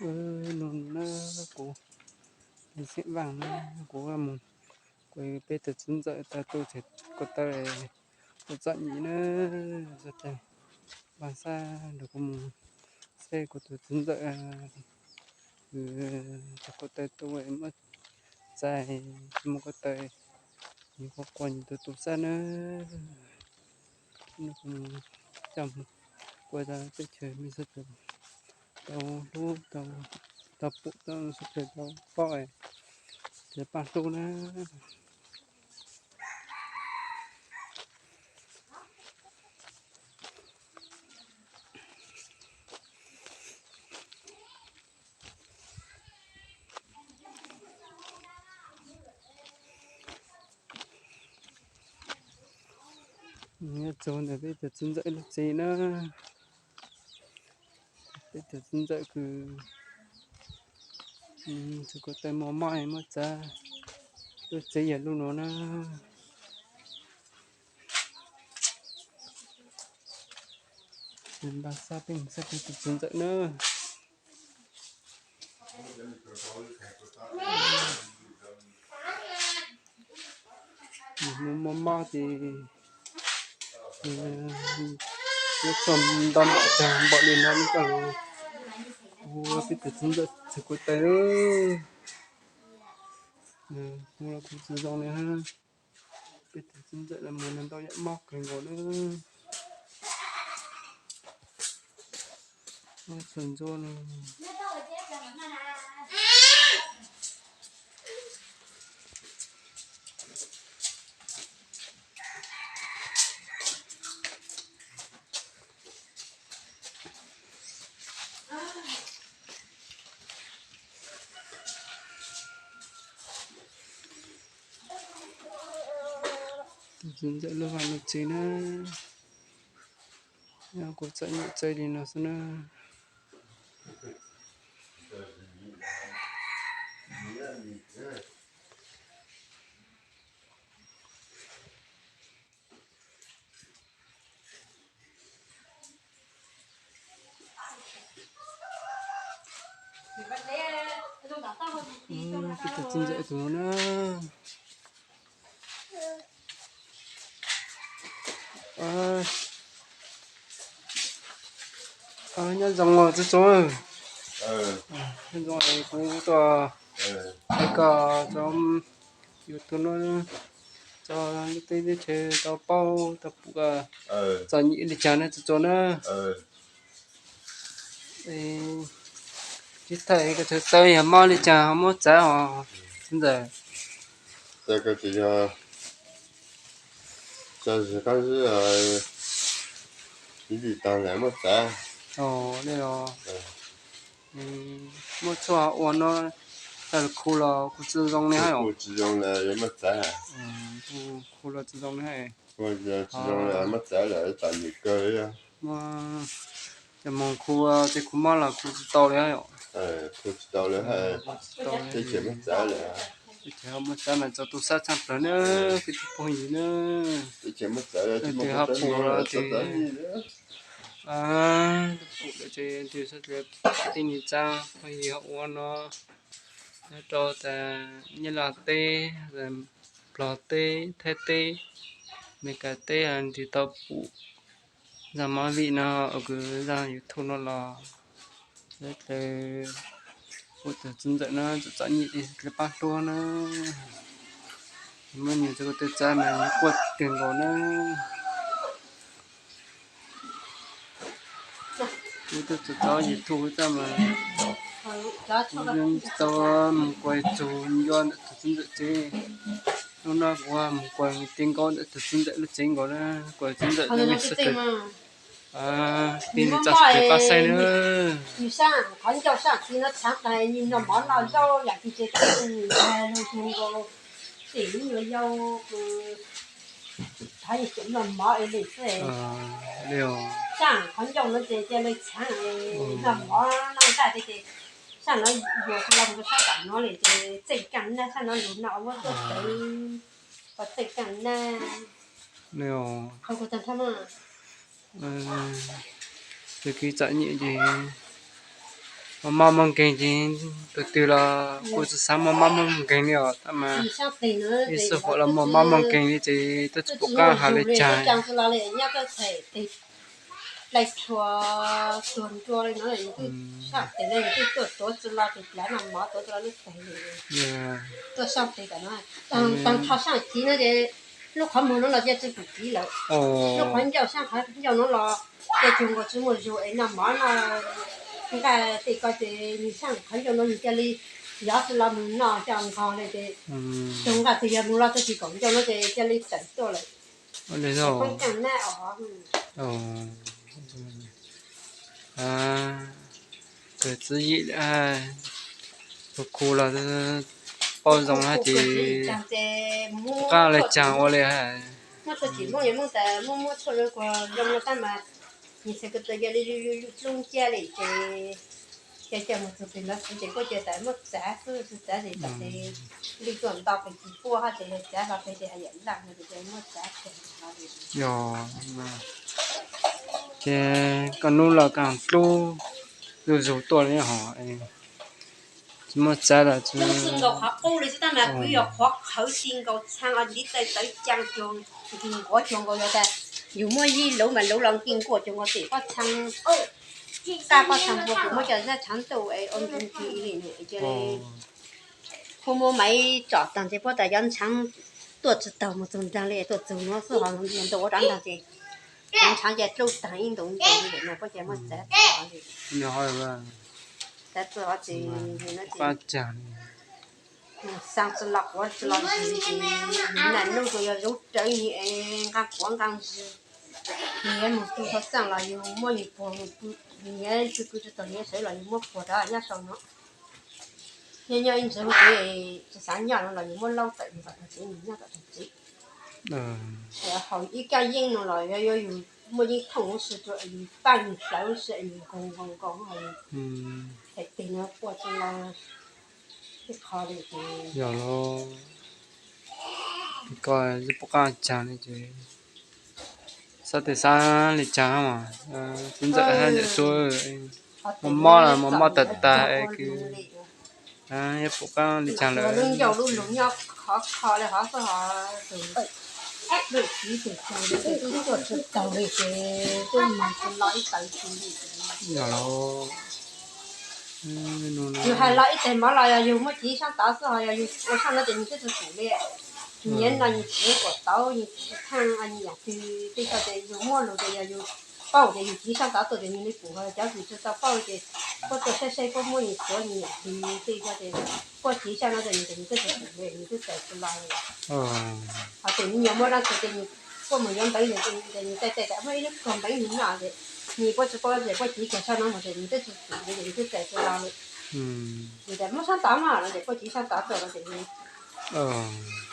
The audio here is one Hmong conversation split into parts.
Hnub no na kuv, xeem Vaaj na, kuv mus kuv peb tus txiv ntxawm tau tu tsev ko taw ua txom nyem na, txog caag npaj xab nrug kuv mus saib kuv tus txiv ntxawm, tsev ko taw tu muab txais, muab ko taw, nws quaj quaj nws tus tu xab na. Coj mus ua teb chaws mej sawv daws tau hlub, tau pum, tau sawv daws tau paub, tau pab hlub na. Nyob txug ntawm peb tus txiv ntxawm lub tsev na, peb tus txiv ntxawm kws tsev ko taw mos mos muab txav, lub tsev yog lub nuav na. Npaj xab peb mus saib peb tus txiv ntxawm na. Mob mob ces nyob txog nto npaum tag npaum li no, nyob txog ua peb tus txiv ntxawm tsev ko taw, ua kuv tsis zoo li hab. Peb tus txiv ntxawm no mus no ntau yam mob kawg nkaus na. Mob txhua ntsuab no. Tus txiv ntxawm lub vaj lub tsev na, nyob kuv txom nyem txawv li no xwb na. Peb tus txiv ntxawm tus no na. Nyob zoo txiv tsuv. Nyob zoo, kuv tuaj hais koj rau YouTube no, rau lub teb lub chaw tau paub tau pum txom nyem li cas na txiv tsuv na. Sib thaij koj tsev tawv yog mob li cas ho muab txav os txiv ntxawm? Txav koj tsis yog, txav zig qab zib, ib lim tag lawm muab txav. Muab tshuaj ua no, txav khu los khu tsis zoo li hab. Khu tsis zoo lawm yuav muab txav. Khu los tsis zoo li hab. Tsis zoo lawm muab txav lawm, txom nyem kawg. Muab cov moog khu, tsev khu mob los khu tsis tau li hab. Khu tsis tau li hab, teb chaws muab txav lawm. Teb chaws muab txav mas txav tu sab tshaj plawg na, kwv tij phooj ywg na. Teb chaws muab txav lawm, tsis muaj tus hab pum los ces, pum lawm ces tus sab teb, teb ni txav phooj ywg ua no, nyob rau tas Nyab Laj teb, Nplog teb, Thaib teb, Amelikas teb nrhiav tau pum zaj movie no, kws zaj YouTube no los, ua tus txiv ntxawm no txom txom nyem li, dlej pab hlub na. Muab nws txav ko taw txav mas nws quaj kawg nkaus na. Kuv tuaj txog txog YouTube txaj mas kuv tsis tau mus kuas txug ncua ntawm tus txiv ntxawm tsev. Hnub no kuv mus kuas ti nkaus ntawm tus txiv ntxawm lub tsev nkaus na, kuas txiv ntxawm tsev, peb nws txoj kev pab saib na. Nws sab qhov ncauj sab tid no txhaav tas nws noj mov noj zaub yam twg ces tau nws ntag lug tug nkaus, tim nyuam yau thav yam tseem noj mov es li xwb. Sab qhov ncauj no ces cia li txhaav noj mov noj nqaij ces sab no yuav los sab tam no li ces txeej kaaj nab, sab no lug no muab tuaj txeej kaaj nab. Tus kwv txom nyem ces Muaj mob muaj nkeeg ces tus twg los kuj tsis xav muaj mob muaj nkeeg li os, tab mas ib xuj huam los muaj mob muaj nkeeg li ces twb tsis pom qab hais li cas. Lais tshua tuag nrua li no, sab tes no twb tuaj tuav tsis los ces plav no mov tuav tsis los lub tes li. Tuaj sab tes tam no, tag nrho sab tiv no ces lub qhov muag no los cia tsis pum tiv lawm. Lub qhov ncauj sab qhov ncauj no los cia cuag nkaus tsis muaj zug es noj mov no, nqaij tej ko ces nws sab qhov ncauj no nws cia li yov tsis los mus noj coj nqos li ces cuag nqaij twg yog mus los txog tim kaum ncauj no ces cia li tawm tuaj lawm. Poob ceej nab os. Kawg txwv yim lawm, khu khu los paub zoo hab ces qab le caag ua li. Muab txhua tsim Hmoob yog Hmoob tas muab muab tshuaj zoo kuag zoo no tab mas nws xav ko taw cia li lub nciab li ces cia coj mus txug pem lawv xwb ces puab cia tas muab txav xwb, txav ces tam tes lwj tuaj nto pem kis puab hab ces yog txav hlo pem ces haj yam laj no ces muab txav tag no. Yog, ces koj nub los kaaj hlub zuj zug tuaj li hos, tsis muab txav los tsis. Lub xwb nkaus qhov qub li xwb tab mas kuv yog qhuav qhawv ti nkaus txhee os, ntiv taw tawv caa cuag nki nquav cuag nkaus yog tas yug muab yij luv mas luv los nki nkuaj cuag nkaus tim pob txhee, taj pob txhee puag kuv muab cov zaj tshaav ntuj es ua nki nki li cia li. Puab muab maiv tsom taag ces puab tas cov tshaav tuaj tsis taug mus txug nraag li, tuaj txug nuav xwb hos ntau ua rov nraag ces cov tshaav cia dlub taag ib ntus ib ntus li no puab cia muab txav txug hov li. Txav txug hov ces xaa tsi los quav tsi los zis li ces naj nub tsuas yog zub rawv nyias es nqaa quav nqaa zis. Nyias mus txug txhua txaaj los yug muab nyias puag, nyias tsi pw tsi taug nyias sawv los yug muab puag rov nyob sau no. Nyob nyob ib ntsis ces tsis xav nyob no los yug muab laub tawm yug kom tag tsev, yug nyob kom tag tsev. Haus ib kaaj yeeb no los yog yug muaj yeeb thooj huv si rua yug paaj yug hlawv huv si yug nkaug nkaus nkaus hais tes no quaj tsi los ib qho li ces yog los ko twb pum qaab caag li ces xav tes xav li caag mas txiv ntxawm hab ntxawm tsuag muaj mob los muaj mob tag tag es kws yog pum qaab li caag lawm. Lub ncauj lub lug nyob khov kho li hov xwb hos, lub txiv tus tsaug li ces tub tuaj tsis taug li ces tub moog tsis lo ib tawv tsi li. Yog los yug hais lo ib teg mov los yog yug muab civ saab tod xwb hos yog yug ua saab no ces nws twb tsis pum li. Nyias no nyias txiv kuam tauv nyias txiv thaaj nyias yaam twg tej ko ces yug muab lug ces yog yug paub ces yug civ saab tod tuaj ces nws li pum hos cov kws tsis tau paub ces puab tuaj saib saib puab muab nws tuav nws yaam twg tej ko ces puab civ saab no ces nws twb tsis pum li, nws twb txais tsis lo li. Hos tes nws nyuam muaj dlaab tsi ces nws puab mus yuav npeev nws ces nws txais txais tas muaj ib lub tuag npeev nws noj ces nws puab tsis paub ces puab civ kiag saab no mus ces nws twb tsis pum li ces nws twb txais tsis lo li. Nws tas muab saab tod mog no ces puab civ saab tod tuaj no ces nws,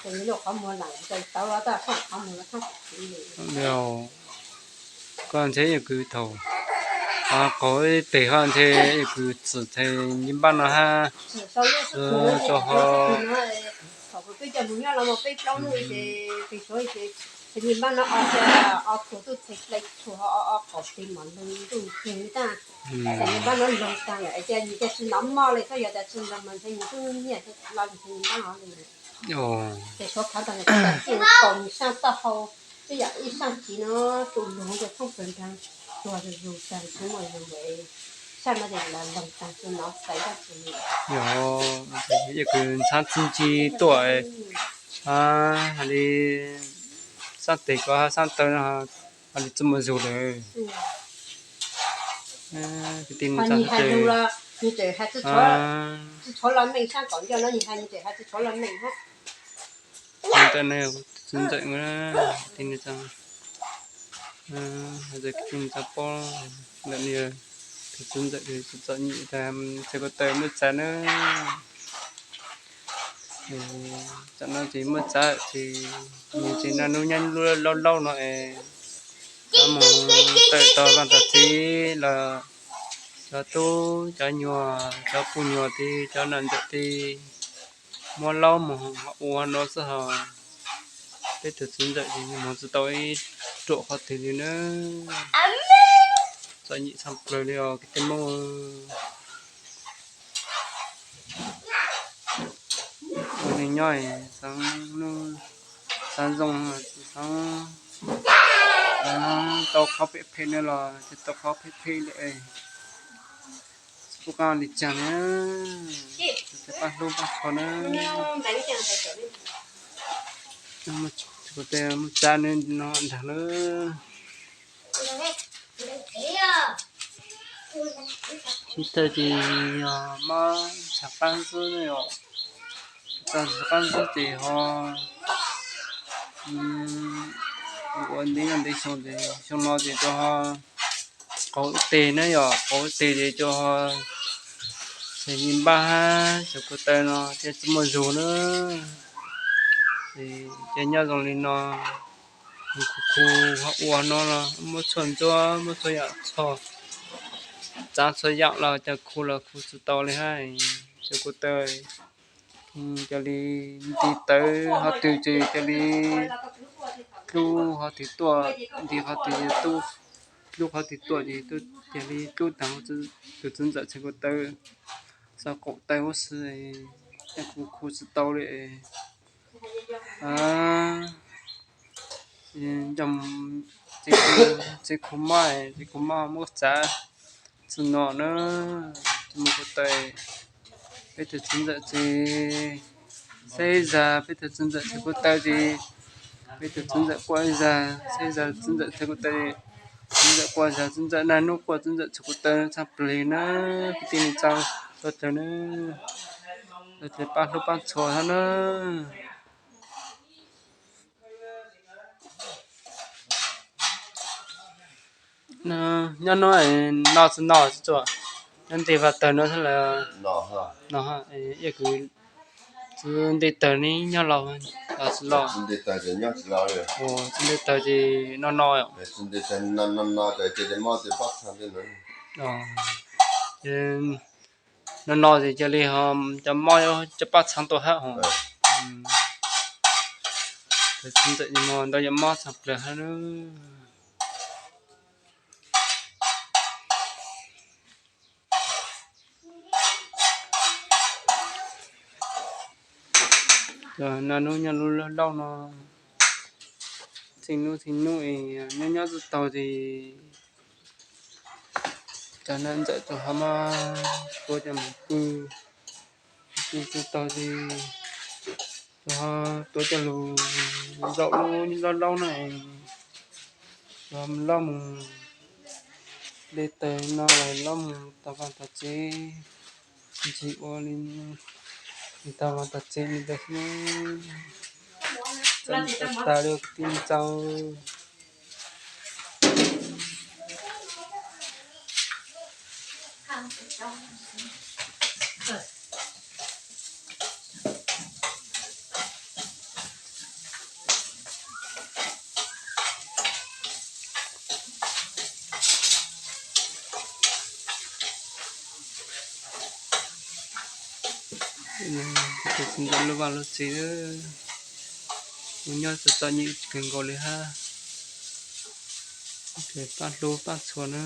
ces nws lub qhov muag laam txais tauv los taj phooj qhov muag los thaab txiv li. Koj ntshe yog kws thaum qaug ib teg ho ntshe yog kws txim txhais nyiaj npaab no hab. Txim sau yeej sub tug no ces txim sau tug no, thaum kws peb coj mus nyob los mus peb plaub hnub ces peb suav ces txhais nyiaj npaab no o, o tug tub txhais dlai tshua o, o qaum tes mam lug ntuj nkeeg li tag. Txhais nyiaj npaab no loog taag lawm es cia nws cia tsis nov mob li, txhob yog tas tsis loog mas ntshe nws tub nyiaj los txhais nyiaj npaab hov li. Ces suav khav taag nws txhais txij nkaus nws saab taub hau, twb yog ib saab tiv no tu lug ces thoob plawg nraag tuag zug zug taag tsis muaj zug lawm. Saab no ces los loog taag tsis nov xaiv dlaab tsi li. Yog, yog kws ntshaab txiv ntsig tuaj, hab li saab teg ko hab saab taw no hab li tsis muaj zug lawm. Nws hais lug los nws tseem hais tsis tshuav los meej, saab kaum ncauj no nws hais nws tseem hais tsis tshuav los meej hab. Ntawm no txiv ntxawm, txiv ntxawm paub lawm, tus txiv ntxawm txom nyem tas txhais ko taw muaj txav na. Tam no ces muaj txav ces nws tseem naj nub nyob laub laub no es cov mus tawm tog vaaj tog txiv los cov tub cov nyuag cov puj nyuag tij cov nam ntxawm tij muab laub mus ua no xwb hos peb tus txiv ntxawm ces moog tsis tau ib ruam qhov twg li na. Txom nyem tshaj plawg li os kwv tij Moob. nyob xeev, xeev zoo, xeev tau qhov phem phem no los ces tau qhov phem phem li, tsis pub qab li cas na. Pab hlub pab txhua na. Kuv tes muaj tsav no nrag lawm. Tsis tawg ces yog mob ntshai qab ntxwb no yom. Tau ntshai qab ntxwb ces ho ua ntev ntev xyoo, xyoo no ces rau ho qaug ib teg na yom, qaug ib teg ces rau ho xyov npaj hab xyov ko taw no thiaj tsis muaj zug na. Ces nyob zoo li no, khu khu ho ua no los muab tshuaj ntsuab, muab tshuaj yam txhua, txav txhua yam los cas khu los khu tsis tau li hab. Xyov ko taw cia li nti tawv qhov twg ces cia li dlub qhov twg tuaj, nti qhov twg, dlub qhov twg tuaj ces cia li dlub tag. Tus txiv ntxawm txhais ko taw, xav qaum taw huv si, cas khu khu tsis tau li. Nco, txiv khu mob, txiv khu mob muab txav txug no na, tsis muaj ko taw. Peb tus txiv ntxawm txiv xeb zag, peb tus txiv ntxawm txhais ko taw ces peb tus txiv ntxawm quaj zag, xeb zag txiv ntxawm txhais ko taw, txiv ntxawm quaj zag, txiv ntxawm nag nub quaj, txiv ntxawm txhais ko taw tshaj plaws na. Kwv tij neej tsa, ua tsaug na, ua tsaug pab hlub pab txhua hab na. Nyob no, no tsis no tsis tsuas, nyob nte vaj tawg no thiab lawm. No, kuv tsis nte tawg ne nyob laus los tsis laus. Tsis nte tawg ces no no. No no ces cia li ho cov mob cov paj txhab tuaj hab ho. Txiv ntxawm ntawd yog mob tshaj plaws hab na. Naj nub nyob lub lauj no, txij nub txij nub es nyob nyob tsis taug ces cov neeg ntxawm tus ho mas tuav cov mus pw, pw tsis taug ces tus ho tuav cov lus zaum lub lauj lauj no es tus ho loj mus de taws no los loj mus tau vaj tau tsev, ntsis ua li tau vaj tau tsev li ntawd xwb. Txawm tas li kwv tij neej tsa. Tus txiv ntxawm lub vaj lub tsev, mus nyob txom txom nyem kawg nkaus li hab. Pab hlub pab txhua na.